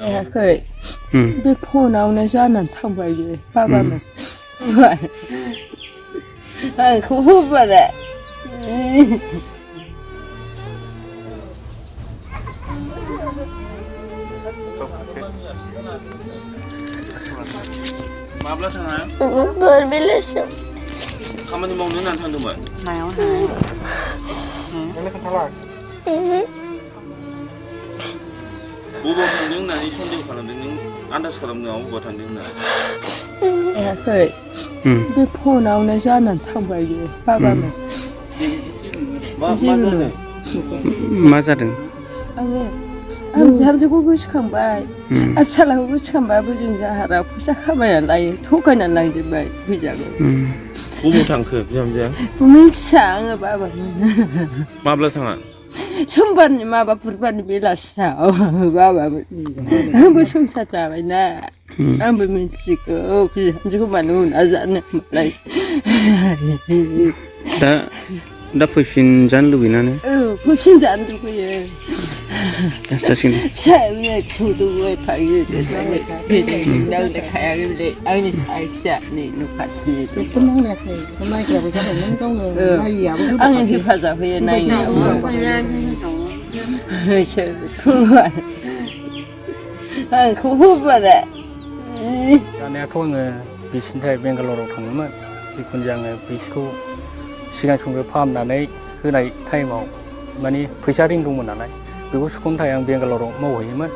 जायाखै बे फनावनो जानानै थांबाय बे बाबामोन आंखौ होबालाय माब्ला थाङा? बेलासियाव खामानि मावनो होननानै थांदोंमोन? मायावहाय? नोंनो खोन्थाला? बबाव थांदों होननानै सन्देह खालामदों नों आन्दाज खालामदों बबाव थांदों होननानै? जायाखै बे फनावनो जानानै थांबाय बे बाबामोन जेबो नङा मा जादों? आं बिहामजोखौ गोसोखांबाय आरो फिसालाखौ गोसोखांबाबो जों जाहारा फैसा खामायनानै लायो थगायनानै लांजोब्बाय फैसाखौ बबाव थांखो बिहामजोआ? मिथिया आङो बाबामोन माब्ला थाङा? समबारनि माबा बुधबारनि बेलासियाव बाबामोन आंबो संसार जाबायना आंबो मिथिगौ बिहामजोखौ मानो उना जानो मालाय दा फैफिनजानो लुबैना नों? औ फैफिनजानो लुबैयो जासिगोन सौदोंबाय थायो नांलायखायाखै आंनि साइखिया नै न' खाथिनि जेबो नांलायाखै नायग्राबो जाबायमोन गावनो नायैयाबो आङो हेफाजाब होयो नायनायाव आंखौ होबालाय जानायाथ' आङो बिसिनिफ्राय बेंगालराव थाङोमोन जिखुनु जाया आङो बिसिखौ सिगां समनिफ्राय फाहामनानै होनाय टाइमाव माने फैसा रिं दंमोन नालाय बेखौ सुख'नो थाखाय आं बेंगालराव मावहैयोमोन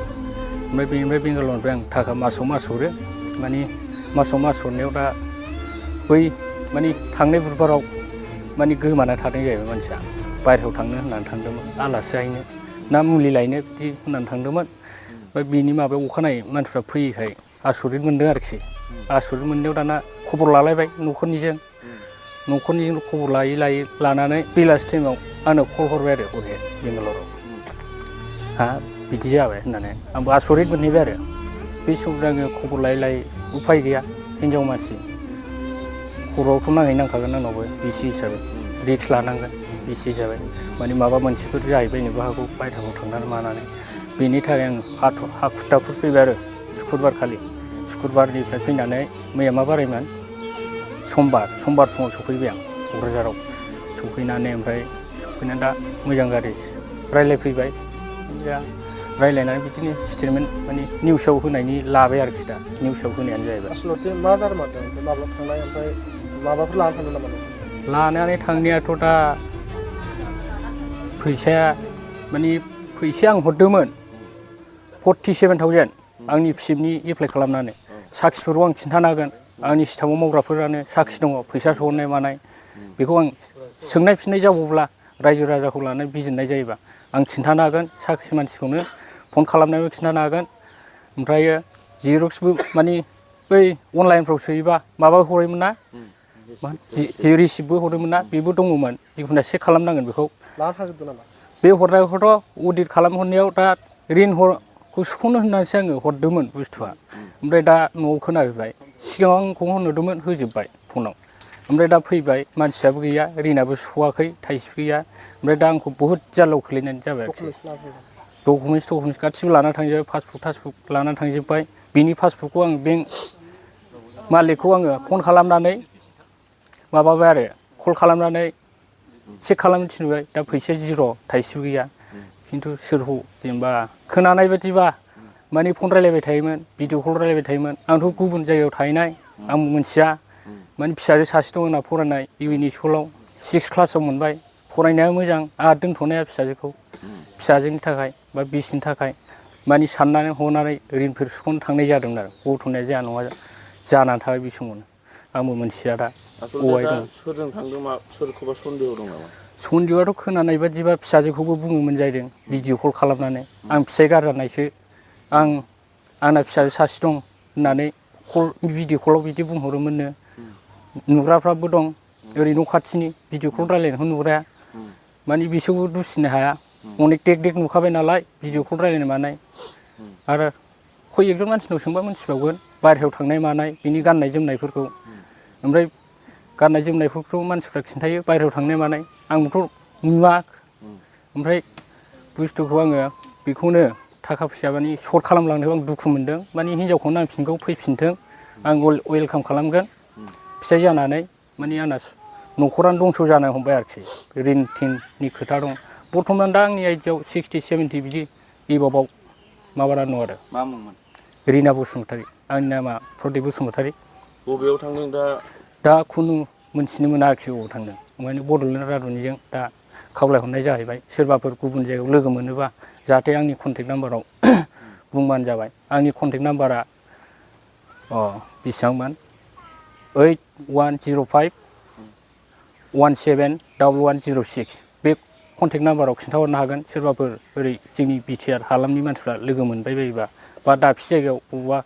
ओमफ्राय बेनिफ्राय बेंगालरनिफ्राय आं थाखा मासाव मास हरो माने मासाव मास हरनायाव दा बै माने थांनाय बुधबाराव माने गोमाना थादों जाहैबाय मानसिया बायहेरायाव थांनो होननानै थांदोंमोन आलासि जाहैनो ना मुलि लायनो बिदि होननानै थांदोंमोन ओमफ्राय बिनि माबायाव अखानायै मानसिफ्रा फैयैखाय आसरित मोनदों आरोखि आसरित मोननायाव दाना खबर लालायबाय न'खरनिजों खबर लायै लानानै बेलासि टाइमाव आंनो कल हरबाय आरो हरैहाय बेंगालराव हा बिदि जाबाय होननानै आंबो आसरित मोनहैबाय आरो बे समाव आङो खबर लायै उफाय गैया हिनजाव मानसि खर'आवथ' नांखागोन आंनावबो बिसि हिसाबै रिक्स लानांगोन बिसि हिसाबै माने माबा मोनसेफोर जाहैबायनोबो हागौ बायह्रायाव थांनानै मानानै बेनि थाखाय आं हाखु-दाखु फैबाय आरो शुक्रुबारनिफ्राय फैनानै मैया मा बारायमोन समबार फुङाव सफैबाय आं क'क्राझाराव सफैनानै दा मोजां गारि रायज्लायफैबाय दा रायज्लायनानै बिदिनो स्टेटमेन्ट माने निउसाव होनायनि लाबाय आरोखि दा निउसाव होनायानो जाहैबाय आसलथे मा जादोंमोन ओमफ्राय माब्ला थांनाय ओमफ्राय माबाफोर लानानै थांदों नामा लानानै थांनायाथ' दा फैसाया आं हरदोंमोन 47,000 आंनि फिसिबनि एप्लाइ खालामनानै साखिफोरखौ आं खिन्थानो हागोन आंनि स्टाफआव मावग्राफोरानो साखि दङ फैसा सहरनाय मानाय बेखौ आं सोंनाय फिननाय जाबावब्ला रायजो राजाखौ लानानै बिजिरनाय जायोबा आं खिन्थानो हागोन साखि मानसिखौनो फन खालामनानैबो खिन्थानो हागोन ओमफ्रायो जिरक्सबो माने बै अनलाइनफ्राव सोयोबा माबा हरोमोन ना रिसिप्टबो हरोमोन ना बेबो दङमोन जिखुनु चेक खालामनांगोन बेखौ लाना थांजोबदों नामा बे हरनायखौथ' अडिट खालामहरनायाव दा रिनखौ सुख'नो होननानैसो आङो हरदोंमोन बुस्थुआ ओमफ्राय दा न'आव खोनाफैबाय सिगाङाव आंखौ होनहरदोंमोन होजोब्बाय फनाव ओमफ्राय दा फैबाय मानसियाबो गैया रिनाबो सुख'वाखै थाइसे गैया ओमफ्राय दा आंखौ बहुद जाल्लायाव खोलैनाय जाबाय आरोखि डकुमेन्टस गासिबो लाना थांजोब्बाय पासबुक लानानै थांजोब्बाय बिनि पासबुकखौ आं बेंक मालिकखौ आङो फन खालामनानै माबाबाय आरो कल खालामनानै चेक खालामनो थिनबाय दा फैसाया जिर' थाइसेबो गैया खिन्थु सोरखौ जेनेबा खोनानाय बायदिबा माने फन रायलायबाय थायोमोन भिडिअ कल रायलायबाय थायोमोन आंथ' गुबुन जायगायाव थाहैनाय आं मिथिया माने फिसाजो सासे दं आंना फरायनाय इउ एन स्कुलाव 6 क्लासाव मोनबाय फरायनाया मोजां आंहा दोनथ'नाया फिसाजोनि थाखाय बा बिसिनि थाखाय माने साननानै हनानै रिनफोर सुख'नो थांनाय जादोंमोन आरो गथ'नाया जाया नङा जानानै थाबाय बे समावनो आंबो मोनथिया दा अबावहाय दं सोरजों थांदों सोरखौबा सन्देह दं नामा सन्देहआथ' खोनानाय बादिबा फिसाजोखौबो बुङोमोन जाहैदों भिडिअ कल खालामनानै आं फिसाइ गारजानायसो आंना फिसाजो सासे दं होननानै भिडिअ कलाव बिदि बुंहरोमोननो नुग्राफ्राबो दं ओरै न' खाथिनि भिडिअ कल रायलायनायखौ नुग्राया माने बिसोरबो दुसिनो हाया अनेक देक नुखाबाय नालाय भिडिअ कल रायलायनाय मानाय आरो खय एकजन मानसिनाव सोंबा मोनथिबावगोन बायहेरायाव थांनाय मानाय बिनि गाननाय जोमनायफोरखौ ओमफ्राय गाननाय जोमनायफोरखौ मानसिफ्रा खिन्थायो बायहेरायाव थांनाय मानाय आंबोथ' नुवा ओमफ्राय बुस्थुखौ आङो बेखौनो थाखा फैसा माने सर्ट खालामलांनायाव आं दुखु मोनदों माने हिनजावखौ नांफिनगौ फैफिनथों आं वेलकाम खालामगोन फिसाय जानानै माने आंना न'खरानो दंस' जानो हमबाय आरोखि रिन थिननि खोथा दं बर्थमान दा आंनि आइडियाव 60-70 बिदि एबाबाव माबाना दं आरो मा मुंमोन रिना बसुमतारी आंनि नामा प्रदिप बसुमतारी बबेयाव थांदों दा खुनु मोनथिनो मोना आरोखि बबाव थांदों ओंखायनो बड'लेण्ड रादाबनिजों दा खावलायहरनाय जाहैबाय सोरबाफोर गुबुन जायगायाव लोगो मोनोबा जाहाथे आंनि कन्टेक्ट नाम्बाराव बुंबानो जाबाय आंनि कन्टेक्ट नाम्बारा बेसेबांमोन 8105171106 बे कन्टेक्ट नाम्बाराव खिन्थाहरनो हागोन सोरबाफोर ओरै जोंनि बिटिआर हालामनि मानसिफ्रा लोगो मोनबाय बायोबा बा दाबसे जायगायाव बबेबा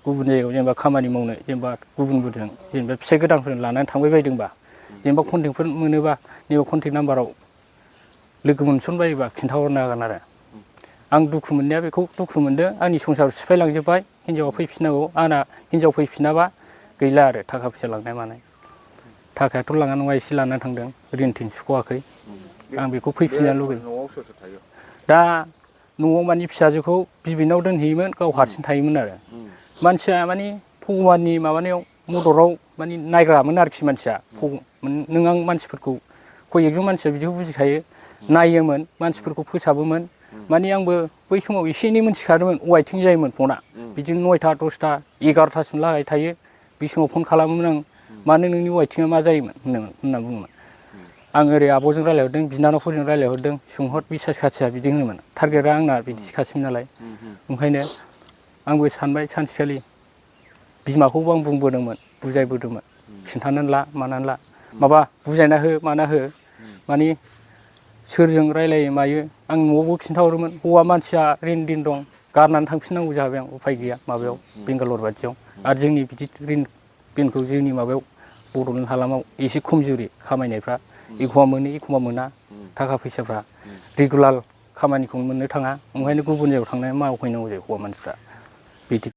गुबुन जायगायाव जेनेबा खामानि मावनो जेनेबा गुबुनफोरजों जेनेबा फिसाय गोदानफोरजों लानानै थांबाय बायदोंबा जेनेबा कन्टेक्टफोर मोनोबा नैबे कन्टेक्ट नाम्बाराव लोगो मोनसनबायोबा खिन्थाहरनो हागोन आरो आं दुखु मोननाया बेखौ दुखु मोनदों आंनि संसाराव सिफायलांजोब्बाय हिनजावा फैफिननांगौ आंना हिनजाव फैफिनाबा गैला आरो थाखा फैसा लांनाय मानाय थाखायाथ' लाङा नङा एसे लानानै थांदों रिन थिन सुख'वाखै आं बेखौ फैफिननो लुगैयो न'आव सोर सोर थायो दा न'आव माने फिसाजोखौ बिबैनाव दोनहैयोमोन गाव हारसिं थायोमोन आरो मानसिया माने भगबाननि माबानायाव मददाव माने नायग्रामोन आरोखि मानसिया नों आं मानसिफोरखौ खय एकजन मानसिया बिदिखौ बुजिखायो नायोमोन मानसिफोरखौ फोसाबोमोन माने आंबो बै समाव एसे एनै मोनथिखादोंमोन वाइटिं जायोमोन फना बिदिनो 9टा 10टा 11टासिम लागै थायो बे समाव फन खालामोमोन आं मानो नोंनि वाइटिङा मा जायोमोन होनना बुङोमोन आं ओरै आब'जों रायज्लायहरदों बिनानावफोरजों रायज्लायहरदों सोंहर बिसास खाथिया बिदि होनोमोन टारगेटआ आंना बिदिखासैमोन नालाय ओंखायनो आंबो सानबाय सानसेखालि बिमाखौबो आं बुंबोदोंमोन बुजायबोदोंमोन खिन्थानानै ला मानानै ला माबा बुजायना हो माना हो माने सोरजों रायलायो मायो आं न'आवबो खिन्थाहरोमोन हौवा मानसिया रिन दिन दं गारनानै थांफिननांगौ जाबाय आं उफाय गैया माबायाव बेंगालर बायदियाव आरो जोंनि बिदि रिन बिनखौ जोंनि माबायाव बड'लेण्ड हालामाव एसे खमजुरि खामायनायफ्रा एखमबा मोनो एखमबा मोना थाखा फैसाफ्रा रेगुलार खामानिखौ मोननो थाङा ओंखायनो गुबुन जायगायाव थांनानै मावहैनांगौ जायो हौवा मानसिफ्रा बिदि